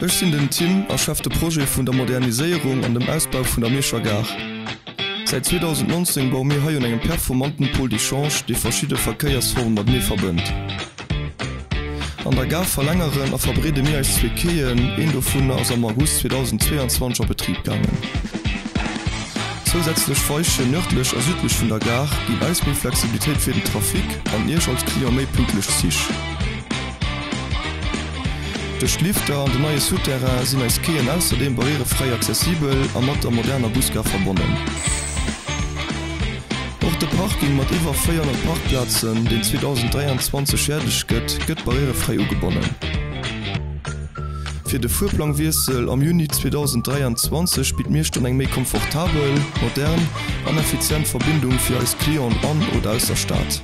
Ech sinn den Tim a Chef de Projet vun der Moderniséierung an dem Ausbau vun der Mierscher Gare. Säit 2019 baue mir hei un engem performanten Pôle d'échange, dee verschidde Verkéiersforme matenee verbënnt. An der Gare verlängeren a verbreede mir eis zwee Quaien, een dovunner ass am August 2022 a Betrib gaangen. Zousätzlech Weichen nördlech a südlech vun der Gare ginn eis méi Flexibilitéit fir den Trafic an Iech als Client méi pünktlech Zich. Duerch d'Lifter an den neie Souterrain sinn eis Quaien ausserdeem barrierefräi accessibel a mat der moderner Busgare verbonnen. Och de Parking mat iwwer 400 Parkplazen, deen 2023 fäerdeg gëtt, gëtt barrierefräi ugebonnen. Fir de Fuerplangwiessel am Juni 2023 bitt Miersch dann eng méi komfortabel, modern an effizient Verbindung fir eis Clienten an oder aus der Stad.